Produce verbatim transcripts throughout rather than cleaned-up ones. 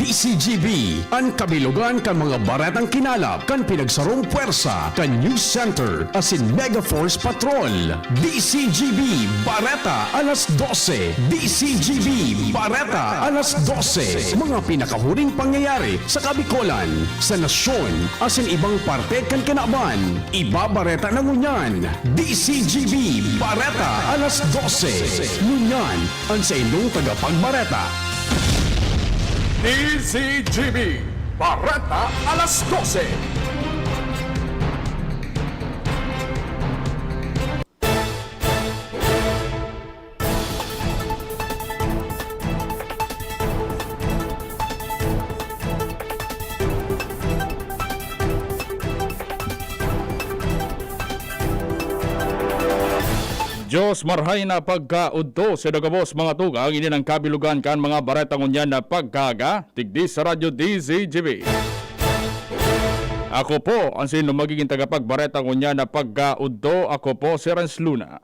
D C G B, an kabilogan kan mga baretang kinalap kan pinagsarong pwersa kan News Center asin Mega Force Patrol. D C G B, Bareta alas dose. D C G B, Bareta alas dose. Mga pinakahuring pangyayari sa Kabikolan, sa nasyon, asin ibang parte kan kinaban. Ibabareta na ngunyan. D C G B, Bareta alas dose. Ngunyan, an saindong tagapagbareta. D C G B, Bareta alas dose. Dios marhay na pagkaudto sa gabos, mga tugang, ini nang kabilogan kan mga bareta ngunyan na pagkaaga, digdi sa Radyo D Z G B. Ako po an saindong magiging tagapagbareta ngunyan na pagkaudto. Ako po si Renz Luna.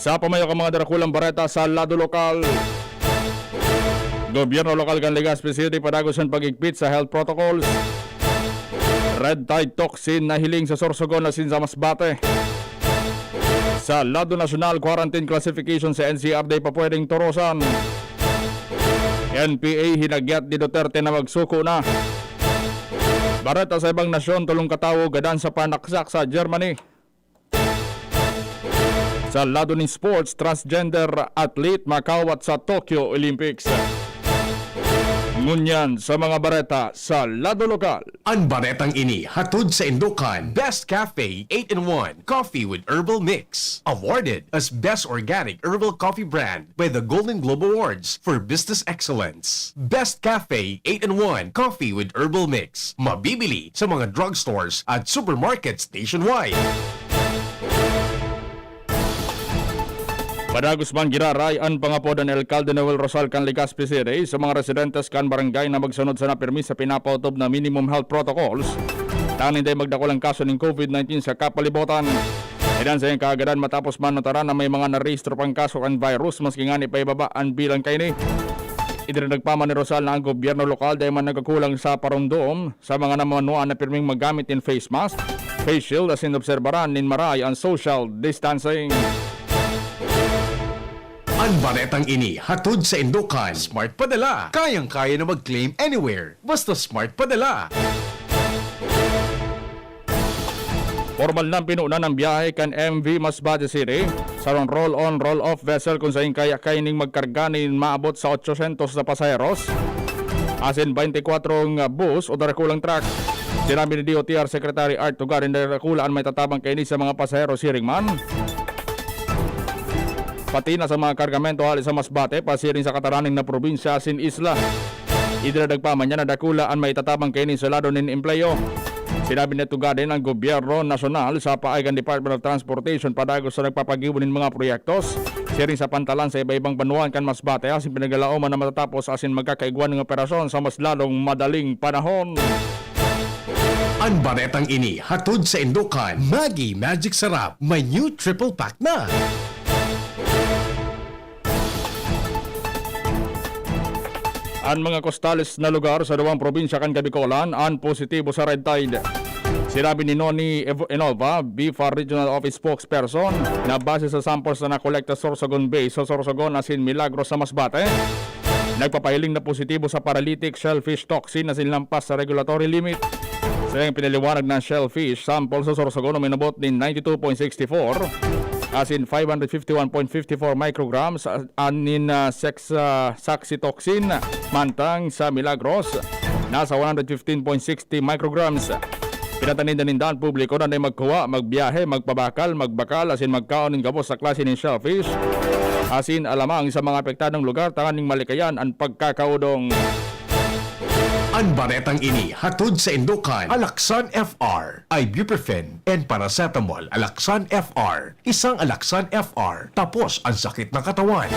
Sa pamayo kan mga darakulang bareta sa lado lokal, gobyerno lokal kan Legazpi City padagos an pag-igpit sa health protocols. Red tide toxin nahiling sa Sorsogon asin sa Masbate. Sa lado nasyonal, quarantine classification sa N C R dai pa pwedeng torosan. N P A hinagyat ni Duterte na magsuko na. Bareta sa ibang nasyon, tolong katawo gadan sa panaksak sa Germany. Sa lado nin sports, transgender athlete makawat sa Tokyo Olympics. Ngunyan sa mga bareta sa lado lokal. An baretang ini hatod saindo kan Best Cafe eight-in-one Coffee with Herbal Mix, awarded as Best Organic Herbal Coffee Brand by the Golden Globe Awards for Business Excellence. Best Cafe eight-in-one Coffee with Herbal Mix, mabibili sa mga drugstores at supermarkets nationwide. Padagos man giraray an pangapod an Alkalde Noel Rosal kan Legazpi City sa mga residentes kan barangay na magsunod sana pirmi sa pinapaotob na minimum health protocols, tanganing dai magdakul an kaso nin COVID nineteen sa kapalibotan. Iyan sa iyang kaagadan matapos manutaran na may mga narehistro pang kaso kan virus, maski ngani paibaba an bilang kaini. Idinagdag pa man ni Rosal na ang gobyerno lokal dai man nagkakulang sa paromdom sa mga namanuan na pirming maggamit nin face mask, face shield asin obserbaran nin maray an social distancing. An baretang ini hatod saindo kan Smart Padala. Kayang-kaya na mag-claim anywhere, basta Smart Padala. Pormal nang pinunan an biyahe kan M V Masbate City, sarong roll-on, roll-off vessel kun saen kaya kaining magkarga nin maabot sa ochosyentos na pasaheros asin baynte kwatro nga bus o darakulang truck. Sinabi ni D O T R Secretary Art Tugarin na dakula an maitatabang kaini sa mga pasahero siring man pati na sa mga kargamento hali sa Masbate pasiring sa kataraning na probinsya asin isla. Idinagdag pa man niya na dakula an maitatabang kaini sa lado nin empleyo. Sinabi ni Tugarin, ang gobyerno nasyonal sa paagi kan Department of Transportation padagos sa nagpapagibo nin mga proyektos siring sa pantalan sa iba-ibang banwaan kan Masbate asin pinaglalauman na matatapos asin magkakaigwa nin operasyon sa mas lalong madaling panahon. An baretang ini hatod saindo kan Maggi Magic Sarap, may new triple pack na. An mga kostales na lugar sa duwang probinsya kan Kabikolan an positibo sa red tide. Sinabi ni Noni Evo-, Enova, BFAR Regional Office Spokesperson, na base sa samples na nakolekta sa Sorsogon Bay, sa Sorsogon asin Milagros sa Masbate, nagpapahiling na positibo sa paralytic shellfish toxin asin lampas sa regulatory limit. Sa iyang pinaliwanag na shellfish sample sa Sorsogon uminabot nin ninety-two point sixty-four asin five hundred fifty-one point fifty-four micrograms, ah, anin, ah, sex, ah, saxitoxin, mantang sa Milagros, nasa one hundred fifteen point sixty micrograms. Pinatanindan ninda an publiko na dai magkuha, magbiyahe, magpabakal, magbakal, asin magkaon nin gabos na klase nin shellfish asin alamang sa mga apektadong lugar tanganing malikayan an pagkakaodong. An baretang ini hatod saindo kan Alaxan F R, ibuprofen and paracetamol. Alaxan F R, isang Alaxan F R, tapos ang sakit ng katawan.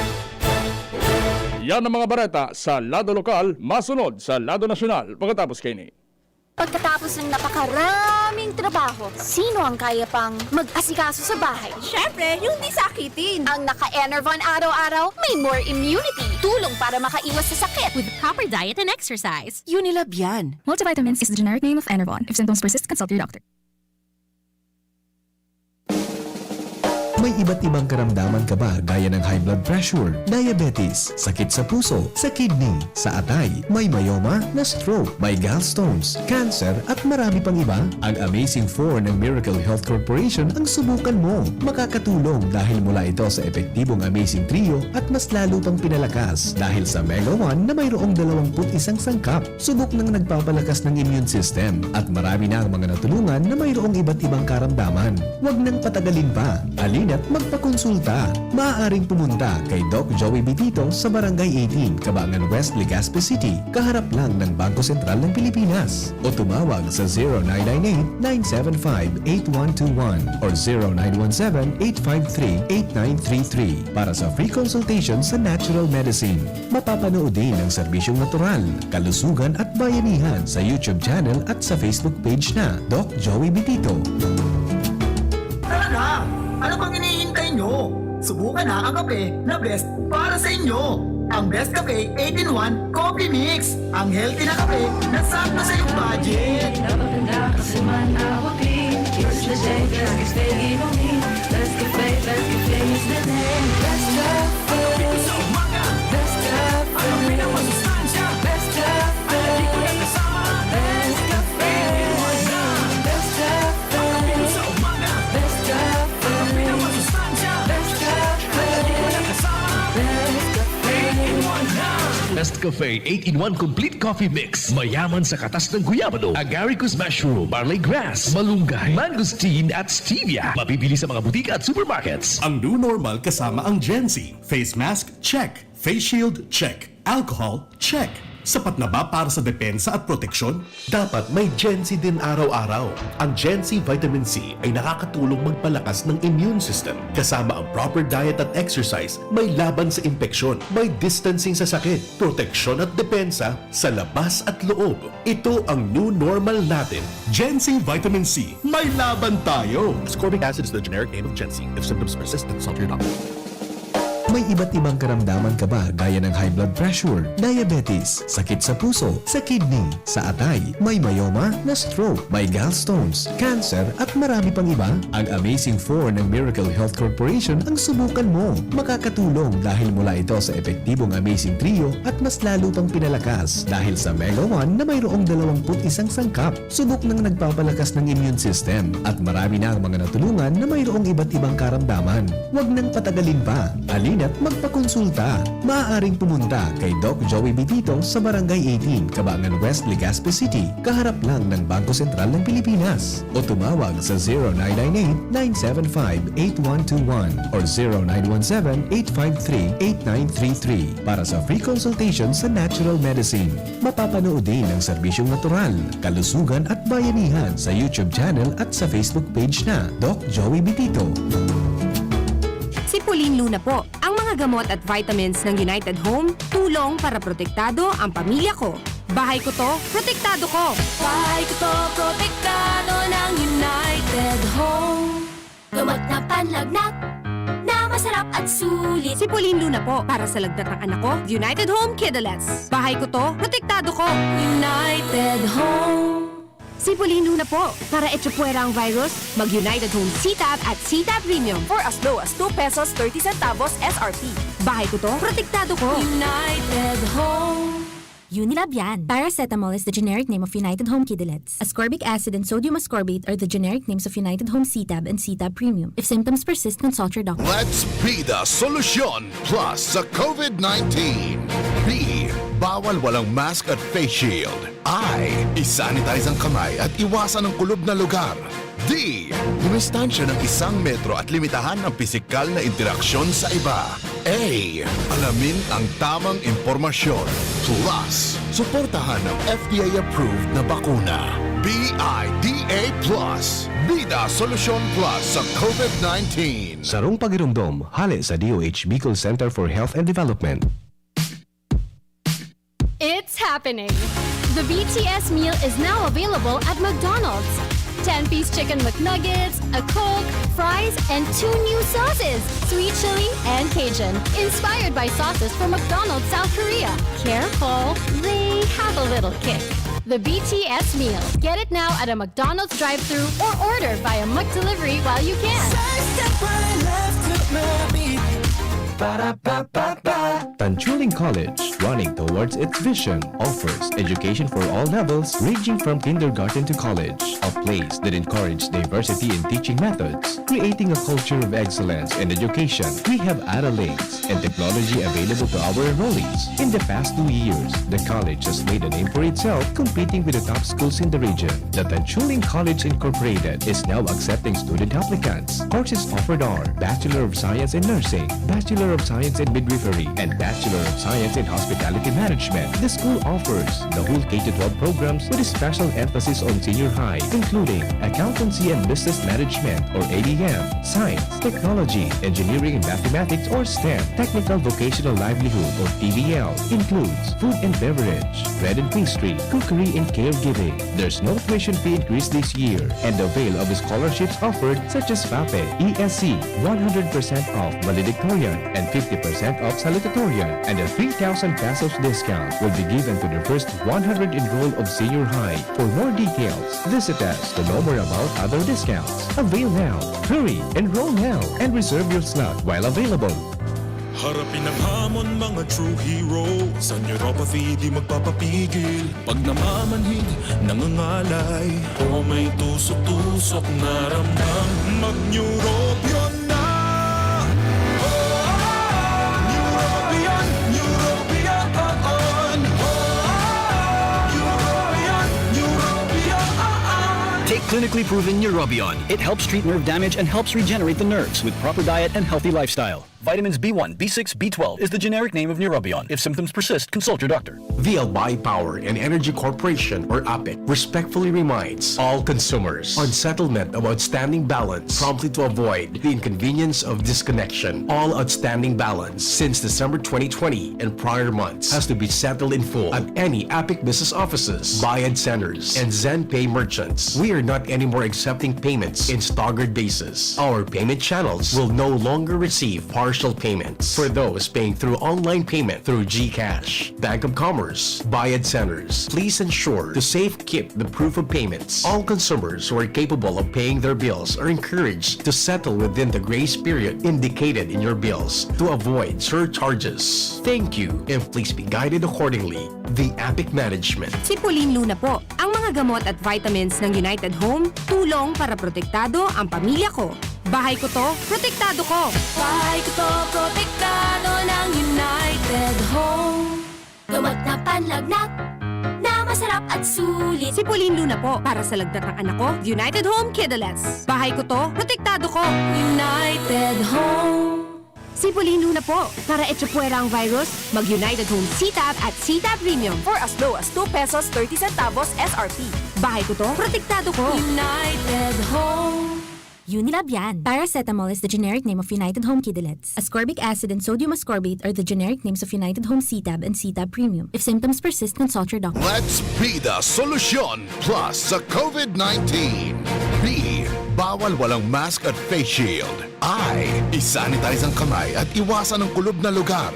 Yan ang mga bareta sa lado lokal, masunod sa lado nasyonal pagkatapos kaini. Pagkatapos ng napakaraming trabaho, sino ang kaya pang mag-asikaso sa bahay? Siyempre, yung di sakitin. Ang naka-Enervon araw-araw, may more immunity. Tulong para makaiwas sa sakit. With proper diet and exercise. Unilab yan. Multivitamins is the generic name of Enervon. If symptoms persist, consult your doctor. May iba't ibang karamdaman ka ba, gaya ng high blood pressure, diabetes, sakit sa puso, sa kidney, sa atay, may myoma, na-stroke, may gallstones, cancer, at marami pang iba? Ang Amazing four ng Miracle Health Corporation ang subukan mo. Makakatulong dahil mula ito sa epektibong Amazing Trio at mas lalo pang pinalakas dahil sa Mega one na mayroong dalawang put isang sangkap. Subok nang nagpapalakas ng immune system at marami na ang mga natulungan na mayroong iba't ibang karamdaman. Huwag nang patagalin pa. Halina't magpakonsulta. Maaaring pumunta kay Doc Joey Bitito sa Barangay eighteen, Cabangan West, Legazpi City, kaharap lang ng Bangko Sentral ng Pilipinas. O tumawag sa zero nine nine eight, nine seven five, eight one two one or zero nine one seven, eight five three, eight nine three three para sa free consultation sa natural medicine. Mapapanood din ang serbisyong natural, kalusugan at bayanihan sa YouTube channel at sa Facebook page na Doc Joey Bitito. Tara na! Ano pang hinihintay nyo? Subukan na ang kape na best para sa inyo. Ang Best Cafe eight-in-one Coffee Mix. Ang healthy na kape na sakto sa iyong budget. Kapag ang kasi man abutin, here's the day, best cafe in me. Best cafe, best cafe is the name. Best cafe. Best cafe. Best cafe. Best cafe. Best cafe. Best cafe. Best cafe. Best cafe. Best Cafe eight-in-one Complete Coffee Mix. Mayaman sa katas ng guyabano, agaricus mushroom, barley grass, malunggay, mangosteen at stevia. Mabibili sa mga butika at supermarkets. Ang new normal kasama ang Gen Z. Face mask, check. Face shield, check. Alcohol, check. Sapat na ba para sa depensa at proteksyon? Dapat may Gen Z din araw-araw. Ang Gen Z Vitamin C ay nakakatulong magpalakas ng immune system. Kasama ang proper diet at exercise, may laban sa impeksyon, may distancing sa sakit, proteksyon at depensa sa labas at loob. Ito ang new normal natin. Gen Z Vitamin C, may laban tayo! Ascorbic acid is the generic name of Gen Z. If symptoms persist, consult your doctor. May iba't ibang karamdaman ka ba, gaya ng high blood pressure, diabetes, sakit sa puso, sa kidney, sa atay, may myoma, na-stroke, may gallstones, cancer, at marami pang iba? Ang Amazing four ng Miracle Health Corporation ang subukan mo. Makakatulong dahil mula ito sa epektibong Amazing Trio at mas lalo pang pinalakas dahil sa Mega one na mayroong dalawang put isang sangkap. Subok nang nagpapalakas ng immune system at marami na ang mga natulungan na mayroong iba't ibang karamdaman. Huwag nang patagalin pa. Halina't magpakonsulta. Maaaring pumunta kay Doc Joey Bitito sa Barangay eighteen, Cabangan West, Legazpi City, kaharap lang ng Bangko Sentral ng Pilipinas. O tumawag sa zero nine nine eight, nine seven five, eight one two one or zero nine one seven, eight five three, eight nine three three para sa free consultation sa natural medicine. Mapapanood din ang serbisyong natural, kalusugan at bayanihan sa YouTube channel at sa Facebook page na Doc Joey Bitito. Si Pauline Luna po. Ang mga gamot at vitamins ng United Home, tulong para protektado ang pamilya ko. Bahay ko to, protektado ko. Bahay ko to, protektado ng United Home. Gamot na panlagnat na masarap at sulit. Si Pauline Luna po, para sa lagnat ng anak ko, United Home Kidulets. Bahay ko to, protektado ko. United Home. Si Pauline Luna po, para echapuwera ang virus, mag United Home C-Tab at C-Tab Premium. For as low as two pesos thirty centavos S R P. Bahay ko to, protektado ko. United Home. Unilab yan. Paracetamol is the generic name of United Home Kidulets. Ascorbic acid and sodium ascorbate are the generic names of United Home C-Tab and C-Tab Premium. If symptoms persist, consult your doctor. Let's be the solution plus sa COVID nineteen. B, bawal walang mask at face shield. I, isanitize ang kamay at iwasan ang kulob na lugar. D, dumistansya ng isang metro at limitahan ang pisikal na interaksyon sa iba. A, alamin ang tamang impormasyon. Plus, suportahan ang F D A-approved na bakuna. B I D A plus. Bida Solusyon Plus sa COVID nineteen. Sarong pagiromdom, hale sa D O H Bicol Center for Health and Development. It's happening! The B T S meal is now available at McDonald's. Ten-piece chicken McNuggets, a Coke, fries, and two new sauces, sweet chili and Cajun, inspired by sauces from McDonald's South Korea. Careful, they have a little kick. The B T S meal. Get it now at a McDonald's drive-thru or order via McDelivery while you can. Sa isang panlaf to mabit. Ba-da-ba-ba-ba. Tanchuling College, running towards its vision, offers education for all levels, ranging from kindergarten to college, a place that encourages diversity in teaching methods, creating a culture of excellence in education. We have Adelaide and technology available to our enrollees. In the past two years, the college has made a name for itself, competing with the top schools in the region. The Tanchuling College Incorporated is now accepting student applicants. Courses offered are Bachelor of Science in Nursing, Bachelor of Science in Midwifery, and Bachelor of Science in Hospitality Management. The school offers the whole K to twelve programs with a special emphasis on senior high, including Accountancy and Business Management or A B M, Science, Technology, Engineering and Mathematics or STEM, Technical Vocational Livelihood or T V L, includes food and beverage, bread and pastry, cookery and caregiving. There's no tuition fee increase this year, and the avail of scholarships offered such as FAPE, E S C, one hundred percent off valedictorian and fifty percent off salutatorian, and a three thousand pesos discount will be given to the first one hundred enroll of senior high. For more details, visit us to know more about other discounts. Avail now. Hurry! Enroll now and reserve your slot while available. Harapin ang hamon, mga true hero. Sa neuropathy, di magpapapigil. Pag namamanhid, nangangalay. O may tusok-tusok na ramdam. Mag-Neurobion na! Neurobion, Neurobion, on! Neurobion, Neurobion, on! Take clinically proven Neurobion. It helps treat nerve damage and helps regenerate the nerves with proper diet and healthy lifestyle. Vitamins B one, B six, B twelve is the generic name of Neurobion. If symptoms persist, consult your doctor. The Albay Power and Energy Corporation, or APEC, respectfully reminds all consumers on settlement of outstanding balance promptly to avoid the inconvenience of disconnection. All outstanding balance since December twenty twenty and prior months has to be settled in full at any APEC business offices, Bayad Centers, and ZenPay merchants. We are not anymore accepting payments in staggered basis. Our payment channels will no longer receive partial payments for those paying through online payment through GCash, Bank of Commerce, Bayad Centers. Please ensure to safe keep the proof of payments. All consumers who are capable of paying their bills are encouraged to settle within the grace period indicated in your bills to avoid surcharges. Thank you, and please be guided accordingly. The APEC Management. Sipulin Luna po. Ang mga gamot at vitamins ng United Home, tulong para protektado ang pamilya ko. Bahay ko to, protektado ko. Bahay ko to, protektado ng United Home. Gamot na panlagnat na masarap at sulit. Sipulin Luna po para sa lagnat ng anak ko, United Home Kidaletes. Bahay ko to, protektado ko. United Home. Sipulin Luna po para echapuwera ang virus, mag United Home C-Tab at C-Tab Premium. For as low as two pesos thirty centavos S R P. Bahay ko to, protektado ko. United Home. Unilab yan. Paracetamol is the generic name of United Home Kidaletes. Ascorbic acid and sodium ascorbate are the generic names of United Home C-Tab and C-Tab Premium. If symptoms persist, consult your doctor. Let's be the solution plus sa COVID nineteen. B, bawal walang mask at face shield. I, i-sanitize ang kamay at iwasan ang kulob na lugar.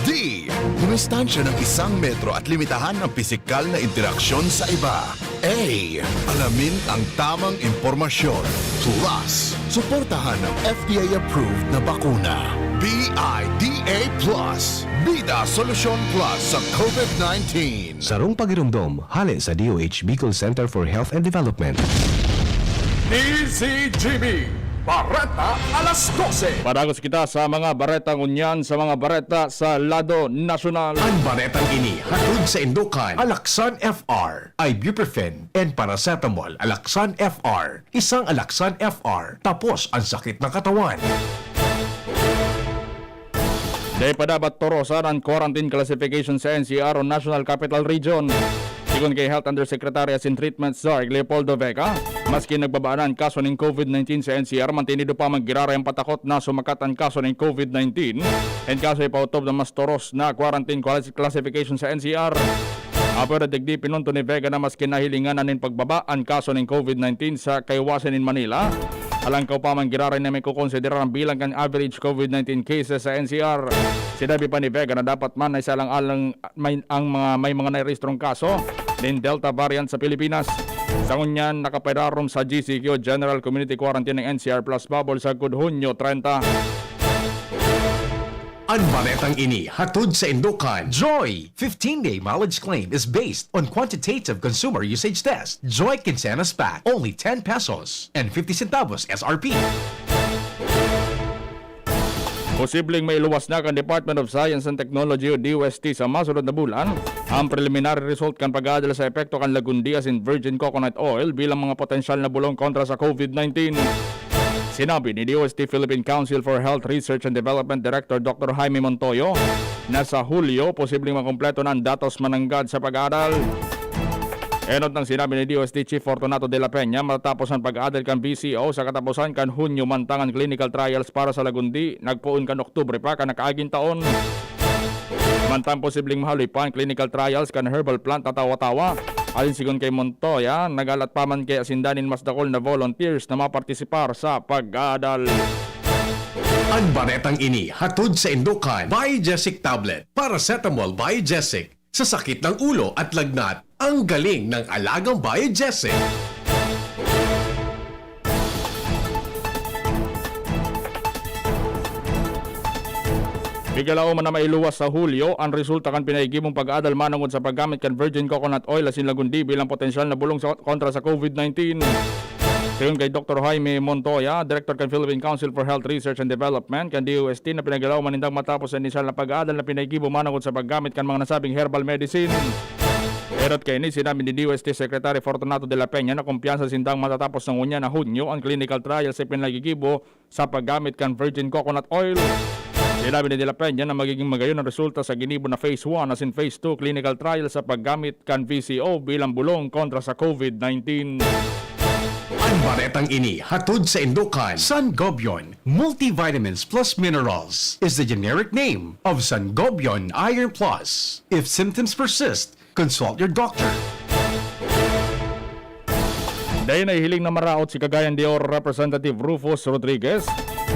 D, dumistansya ng isang metro at limitahan ang pisikal na interaksyon sa iba. A, alamin ang tamang impormasyon. Plus, suportahan ang F D A-approved na bakuna. B I D A plus, Bida Solusyon Plus sa COVID nineteen. Sarong pagiromdom, hale sa D O H Bicol Center for Health and Development. D Z G B, Bareta alas dose. Padagos kita sa mga bareta ngunyan, sa mga bareta sa lado nasyonal. An baretang ini hatod saindo kan Alaksan F R, ibuprofen and paracetamol. Alaksan F R, isang Alaksan F R, tapos an sakit na katawan. Dai pa dapat torosan an quarantine classification sa N C R o National Capital Region. Sigon ki Health Undersecretary asin Treatment Czar Leopoldo Vega, maski nagbaba na an kaso nin COVID nineteen sa N C R, mantinido pa man giraray an patakot na sumakat an kaso nin COVID nineteen. An kaso ipaotob na mas toros na quarantine quali-, classification sa N C R. Apwera digdi, pinunto ni Vega na mas kinahilingan na nin pagbaba an kaso nin COVID nineteen sa kaywasan nin Manila. Alangkaw pa man, giraray na may kukonsiderar ang bilang kan average COVID nineteen cases sa N C R. Sinabi pa ni Vega na dapat man na isaalang-alang may, ang mga, may mga nairehistrong kaso nin Delta variant sa Pilipinas. Sa ngunyan, nakapararom sa G C Q General Community Quarantine ng N C R Plus Bubble sagkod Hunyo treinta. An baretang ini hatod sa Indokan, Joy! Fifteen-day mileage claim is based on quantitative consumer usage test. Joy Quincenas Pack, only ten pesos and fifty centavos S R P. Posibleng mailuwas na kan Department of Science and Technology o D O S T sa masunod na bulan ang preliminary result kan pag-aadal sa epekto kan lagundi asin virgin coconut oil bilang mga potensyal na bulong kontra sa COVID nineteen. Sinabi ni D O S T Philippine Council for Health Research and Development Director Doctor Jaime Montoyo na sa Hulyo, posibleng makumpleto na ang datos mananggad sa pag-aadal. Enot nang sinabi ni D O S T Chief Fortunato de la Peña, matatapos ang pag-aadal kan V C O sa katapusan kan Hunyo, mantang an clinical trials para sa lagundi nagpoon kan Oktubre pa kan nakaaging taon. Mantang posibleng mahaloy pa an clinical trials kan herbal plant na tawa-tawa. Ayon sigon kay Montoya, nagalat pa man kaya sinda nin mas dakul na volunteers na mapartisipar sa pag-aadal. An baretang ini hatod sa Indokan, Biogesic Tablet, Paracetamol Biogesic, sa sakit ng ulo at lagnat, ang galing ng alagang Biogesic. Bigalaw man na mailuwas sa Hulyo ang resulta kan pinaigibong pag-aadal manongod sa paggamit kan virgin coconut oil asin lagundi bilang potensyal na bulong sa, kontra sa COVID nineteen. Sayon kay Doktor Jaime Montoya, Director kan Philippine Council for Health Research and Development, kan D O S T, na pinagalaw man nindang matapos sa inisyal na pag-aadal na pinaigibo manongod sa paggamit kan mga nasabing herbal medicine. Erot kaini, sinabi ni D O S T Secretary Fortunato de la Peña na kumpiyansa sindang matatapos na ngunyan na Hunyo ang clinical trial sa pinagigibo sa paggamit kan virgin coconut oil. Sinabi ni De La Peña na magiging magayon ang resulta sa ginibo na phase one asin phase two clinical trial sa paggamit kan V C O bilang bulong kontra sa COVID nineteen. An baretang ini hatod sa Indokan, Sangobion Multivitamins Plus Minerals is the generic name of Sangobion Iron Plus. If symptoms persist, consult your doctor. Dai nahihiling na maraot si Cagayan de Oro Representative Rufus Rodriguez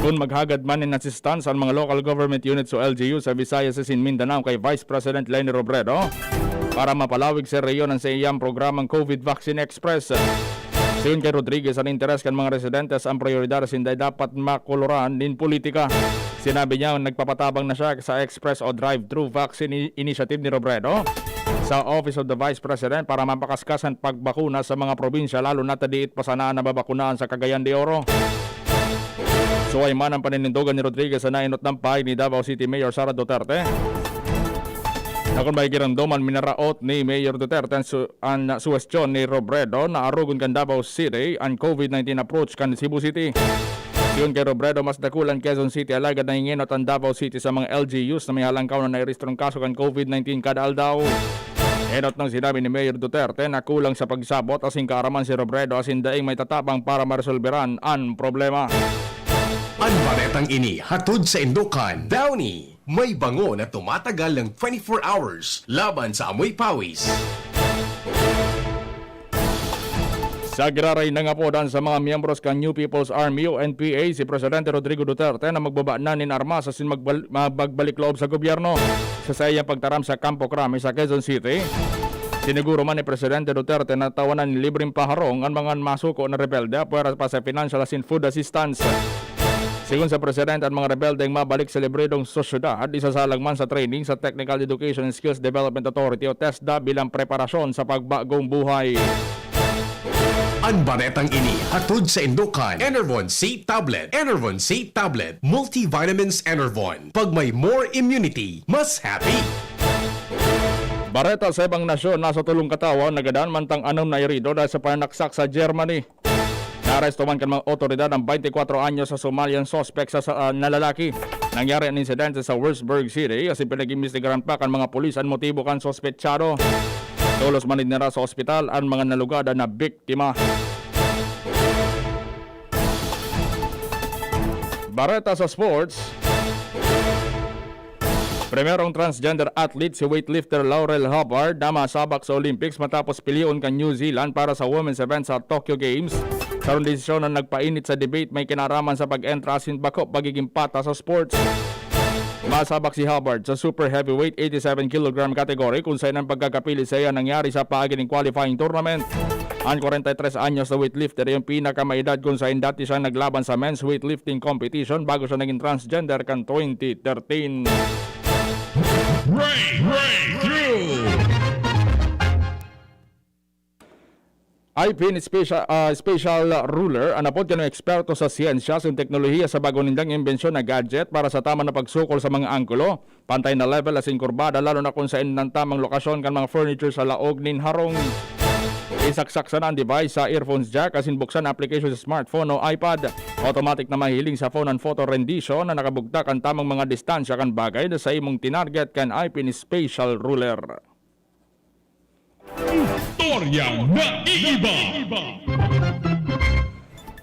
kun maghagad man nin assistance an mga local government units o L G U sa Visayas asin Mindanao kay Vice President Leni Robredo para mapalawig sa rehiyon an saiyang programang COVID Vaccine Express. Sayon kay Rodriguez, an interes kan mga residentes ang prioridad asin dai dapat makoloran nin politika. Sinabi niya, nagpapatabang na siya sa express o drive-thru vaccine i-, initiative ni Robredo sa Office of the Vice President para mapakaskas an pagbakuna sa mga probinsya, lalo na ta diit pa sana nababakunaan sa Cagayan de Oro. Suway man ang paninindogan ni Rodriguez sa naenot na pahayag ni Davao City Mayor Sara Duterte na kun makikiramdam an minaraot ni Mayor Duterte an su-, an suwestyon ni Robredo na arogon kan Davao City an COVID nineteen approach kan Cebu City. Siyon kay Robredo, mas dakul an Quezon City, alagad nangingenot an Davao City sa mga L G Us na may halangkaw na nairehistrong kaso kan COVID nineteen kada aldaw. Enot nang sinabi ni Mayor Duterte na kulang sa pagsabot asin kaaraman si Robredo asin daing may tatabang para maresolberan an problema. An baretang ini hatod sa Indokan, Downy. May bango na tumatagal ng twenty-four hours laban sa amoy pawis. Sa giraray na nga po, dan sa mga miyembros kan New People's Army o N P A, si Presidente Rodrigo Duterte na magbaba na nin armas asin magbal-, magbalik loob sa gobyerno. Sa saiyang pagtaram sa Campo Crame sa Quezon City, siniguro man ni Presidente Duterte na tawanan nin libreng paharong an mga masuko na rebelde, apwera pa sa financial asin food assistance. Sigon sa presidente, an mga rebeldeng mabalik sa libridong sosyedad, isasalang man sa training sa Technical Education and Skills Development Authority o TESDA bilang preparasyon sa pagbagong buhay. An baretang ini hatod sa Indokan, Enervon C Tablet, Enervon C Tablet, Multivitamins Enervon. Pag may more immunity, mas happy. Bareta sa ibang nasyon, nasa tolong katawo nagadan, mantang anom na herido dahil sa pananaksak sa Germany. Naaresto man kan mga otoridad ang twenty-four anyos sa Somalian suspek sa, sa, ah, na lalaki. Nangyari an insidente sa Würzburg City, asin pinag-imbestigaran pa kan mga pulis an motibo kan suspetsado. Tolos man dinara sa ospital an mga nalugad na biktima. Bareta sa sports. Primerong transgender athlete si weightlifter Laurel Hubbard na masabak sa Olympics matapos pilion kan New Zealand para sa women's event sa Tokyo Games. Sarong desisyon na nagpainit sa debate may kinaraman sa pag-entra asin bako pagiging pata sa sports. Masabak si Hubbard sa super heavyweight eighty-seven kilogram category, kung saen ang pagkakapili saiya nangyari sa paagi nin qualifying tournament. An kwarenta y tres anyos na weightlifter yung pinakamaedad kung saen dati siyang naglaban sa men's weightlifting competition bago siya naging transgender kan twenty thirteen. Break, breakthrough! Eye Pin Special, ah, Special Ruler, an apod kan eksperto sa siyensya asin teknolohiya sa bago nindang imbensyon na gadget para sa tama na pagsukol sa mga anggulo, pantay na level asin kurbada, lalo na kung saen an tamang lokasyon kan mga furniture sa laog nin harong. Isaksak sana an device sa earphones jack asin buksan an application sa smartphone o iPad. Automatic na mahihiling sa phone an photo rendition na nakabugtak an tamang mga distansya kan bagay na sa imong tinarget kan Eye Pin Special Ruler. Istoryang naiiba.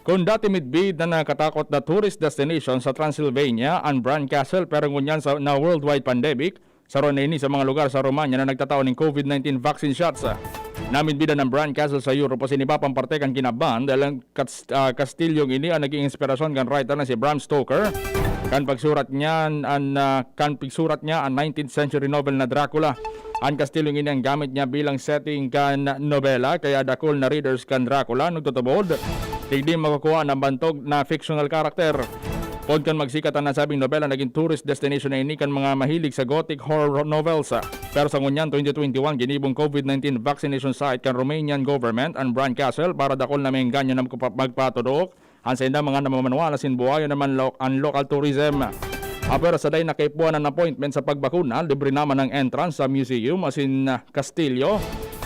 Kung dati midbid na nakatakot na tourist destination sa Transylvania an Bran Castle, pero ngunyan sa, na worldwide pandemic, saro na ini sa mga lugar sa Romania na nagtatao nin COVID nineteen vaccine shots. Namidbidan an Bran Castle sa Europe asin iba pang parte kan kinaban dahil an kas-, ah, kastilyong ini an naging inspirasyon kan writer na si Bram Stoker kan pagsurat niya an, ah, kan pagsurat niya an nineteenth century novel na Dracula. An kastilyong ini an gamit niya bilang setting kan nobela, kaya dakul na readers kan Dracula nagtutubod digdi makukuha an bantog na fictional character. Poon kan magsikat an nasabing nobela, naging tourist destination na ini kan mga mahilig sa gothic horror novels. Pero sa ngunyan, twenty twenty-one, ginibong COVID nineteen vaccination site kan Romanian government an Bran Castle para dakul na maengganyo na magpa-, magpatudok an saindang mga namamanwal asin buhayon naman lo-, an local tourism. Apwera sa dai nakaipuhan an appointment sa pagbakuna, libre naman ang entrance sa museum asin, ah, kastilyo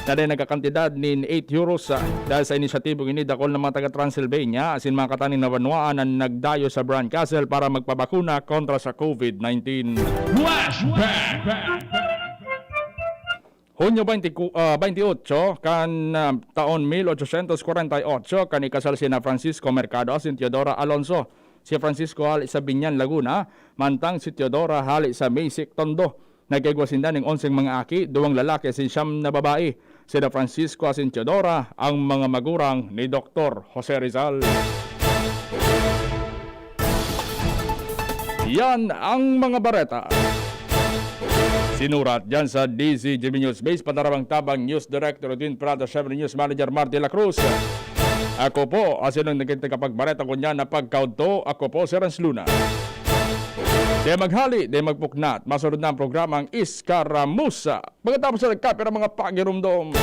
na dai nagkakantidad nin eight euros. Ah, dahil sa inisyatibong ini, dakul na mga taga Transylvania asin mga kataning na banwaan an nagdayo sa Bran Castle para magpabakuna kontra sa COVID nineteen. Flashback! Hunyo twenty, ah, twenty-eight kan, ah, taon mil ochocientos kwarenta y ocho, kan ikasal sina Francisco Mercado asin Teodora Alonso. Si Francisco hali sa Biñan, Laguna, mantang si Teodora hali sa Masic, Tondo. Nagkaigwa sinda nin onseng mga aki, duwang lalaki asin siyam na babae. Sina Francisco asin Teodora ang mga magurang ni Doktor Jose Rizal. Yan ang mga bareta. Sinurat diyan sa D Z G B News Base, Padarabang Tabang, News Director Edwin Prado, syempre News Manager Marty La Cruz. Ako po, asin ang naging tagapagbareta ko niyan na pagkaudto, ako po si Renz Luna. Di maghali, di magpuknat. Masunod na ang programang Iskaramusa. Pagkatapos na nagkapira mga pagirumdom.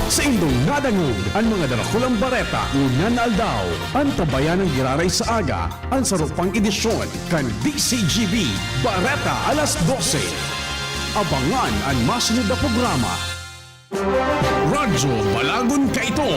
Saindong nadangog an mga darakulang bareta ngunyan na aldaw. Antabayan an giraray sa aga, an saro pang edisyon kan D Z G B Bareta Alas Dose. Abangan an masunod na programa. Radyo Balagon kaito.